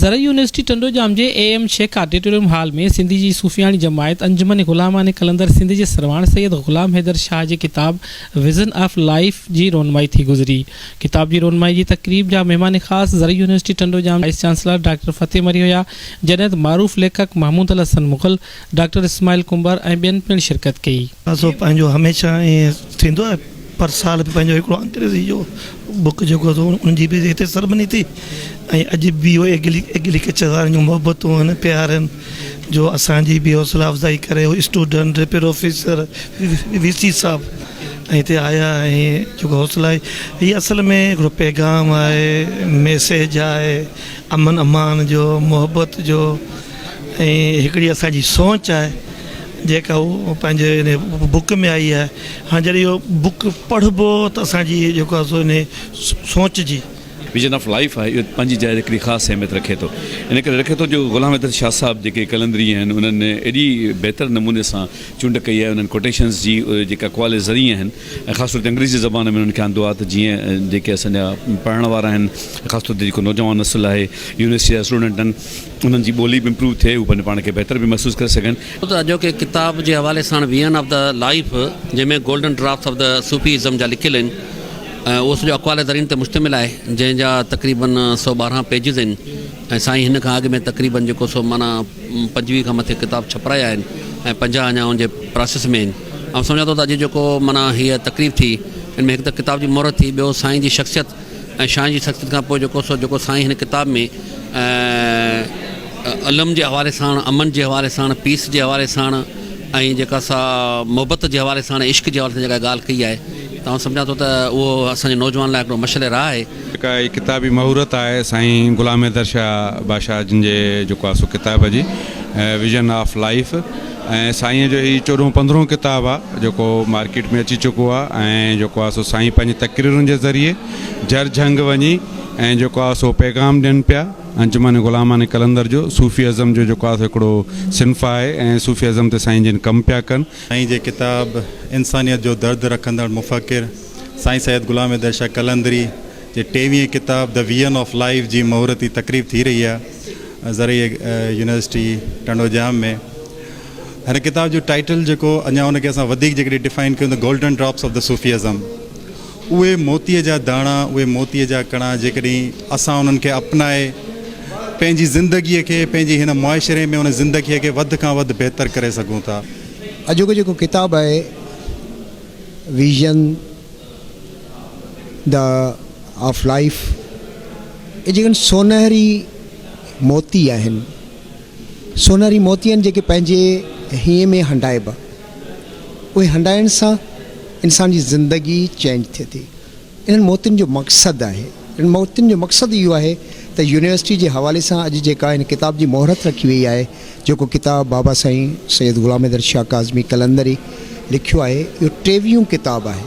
زرعي يونيورسٽي ٽنڊوڄام جي A M Shaikh auditorium hall ۾ Sindhi جي صوفياڻي جماعت انجمن غلامان قلندر سنڌ جي سرواڻ سيد غلام حيدر شاهه جي ڪتاب ويزن آف لائيف جي رونمائي ٿي گذري. ڪتاب جي رونمائي جي تقريب جا مهمان خاص زرعي university Tandojam vice chancellor doctor Fateh Marri هيا جڏهن ته معروف ليکڪ محمود الحسن مغل، ڊاڪٽر اسماعيل ڪنڀر ۽ ٻين پڻ شرڪت ڪئي. سو پنهنجو هميشه ائين ٿيندو آهي پر سال به پنهنجو هڪڙو انگريزي جو بڪ جيڪو آهي سو ان جي به هتي سرمني ٿي ۽ اڄ به اهو ايگريڪلچر وارن جون محبتون آهن پيار آهن جو اسان جي به حوصلا افزائي ڪري هو اسٽوڊنٽ پروفيسر وي سي صاحب ۽ هتي آيا ۽ جيڪو حوصلا هي اصل ۾ هڪڙو پيغام آهي ميسيج آهي امن امان جو محبت جو ۽ هڪڙي اسان جي سوچ آهي جيڪا هو پنهنجي ان بڪ ۾ آئي آهي هاڻي جڏهن اهو بڪ پڙهبو ته اسان جي جيڪو آهي سو ان سوچ جي. ويزن آف لائيف آهي اهو پنهنجي جاء تي هڪڙي خاص اهميت رکي ٿو ان ڪري رکي ٿو جو غلام حيدر شاهه صاحب جيڪي قلندري آهن انهن ايڏي بهتر نموني سان چونڊ ڪئي آهي انهن ڪوٽيشنز جي اهي جيڪا اقوال زرين آهن ۽ خاص طور تي انگريزي زبان ۾ انهن کي آندو آهي ته جيئن جيڪي اسان جا پڙهڻ وارا آهن خاص طور تي جيڪو نوجوان نسل آهي يونيورسٽي جا اسٽوڊنٽ آهن انهن جي ٻولي به امپروو ٿئي هو پنهنجو پاڻ کي بهتر به محسوس ڪري سگهن. ته اڄوڪي ڪتاب جي حوالي ساڻ ويئن آف the life جنهن ۾ golden drops of the Sufism جا لکيل آهن ۽ اهو سڄو اقوال زرين تي مشتمل آهي جنهن جا تقريبن 112 پيجز آهن ۽ سائين هن کان اڳ ۾ تقريبن جيڪو سو معنيٰ 25 کان مٿي ڪتاب ڇپرايا آهن ۽ 50 اڃا ان جي پراسيس ۾ آهن آئون سمجهان ٿو ته اڄ جيڪو معنيٰ هيء تقريب ٿي ان ۾ هڪ ته ڪتاب جي مهورت ٿي ٻيو سائين جي شخصيت ۽ شاهه جي شخصيت کان پوء جيڪو سو جيڪو سائين هن ڪتاب ۾ علم جي حوالي ساڻ امن جي حوالي ساڻ پيس جي حوالي ساڻ ۽ جيڪا سا محبت جي حوالي ساڻ عشق جي حوالي سان جيڪا ڳالهه ڪئي آهي ته آئون سمجهان ٿو ته اهو اسان جي نوجوان لاء هڪڙو مشعل راهه آهي. جيڪا هي ڪتابي مهورت آهي سائين غلام حيدر شاهه بادشاهه جن جي جيڪو آهي سو ڪتاب جي ويزن آف لائيف ۽ سائينء جو هي چوڏهون پندرهون ڪتاب آ جيڪو مارڪيٽ ۾ اچي چڪو آ ۽ جيڪو آ سو سائين پنهنجي تقريرن جي ذريعي جھر جھنگ وڃي ۽ جيڪو آ سو پيغام ڏين پيا انجمن غلامان قلندر جو صوفي ازم جو جيڪو آ سو هڪڙو صنف آهي ۽ صوفي ازم تي سائين جن ڪم پيا ڪن. سائين جي ڪتاب انسانيت جو درد رکندڙ مفڪر سائين سيد غلام حيدر شاهه قلندري جي ٽيويهين ڪتاب The Vision of Life جي مهورتي تقريب ٿي رهي آهي زرعي يونيورسٽي ٽنڊو ڄام ۾ هن ڪتاب جو ٽائيٽل جيڪو اڃا ان کي اسان وڌيڪ جيڪڏهن ڊفائن ڪيون ته Golden Drops of the Sufism اهي موتيء جا داڻا اهي موتيء جا ڪڻا جيڪڏهن اسان انهن کي اپنائي پنهنجي زندگيء کي پنهنجي هن معاشري ۾ ان زندگيء کي وڌ کان وڌ بهتر ڪري سگهون ٿا. اڄوڪو جيڪو ڪتاب آهي ويزن the of life اهي جيڪي سونهري موتي آهن سونهري موتي آهن جيڪي پنهنجي هينئين ۾ هنڊائبا اهي هنڊائڻ سان انسان جي زندگي چينج ٿئي ٿي انهن موتين جو مقصد آهي انهن موتين جو مقصد اهو آهي ته يونيورسٽي جي حوالي سان اڄ جيڪا هن ڪتاب جي مهورت رکي وئي آهي جيڪو ڪتاب بابا سائين سيد غلام حيدر شاهه ڪاظمي قلندري لکيو آهي اهو ٽيويهون ڪتاب آهي.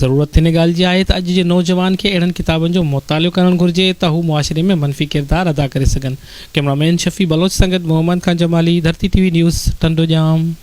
ضرورت هن ڳالهه جي آهي ته اڄ جي نوجوان کي اهڙن ڪتابن جو مطالعو ڪرڻ گهرجي ته هو معاشري ۾ منفي ڪردار ادا ڪري سگهن. ڪئميرا مين شفيع بلوچ سان گڏ Muhammad Khan Jamali, Dharti T V news, Tando Jam.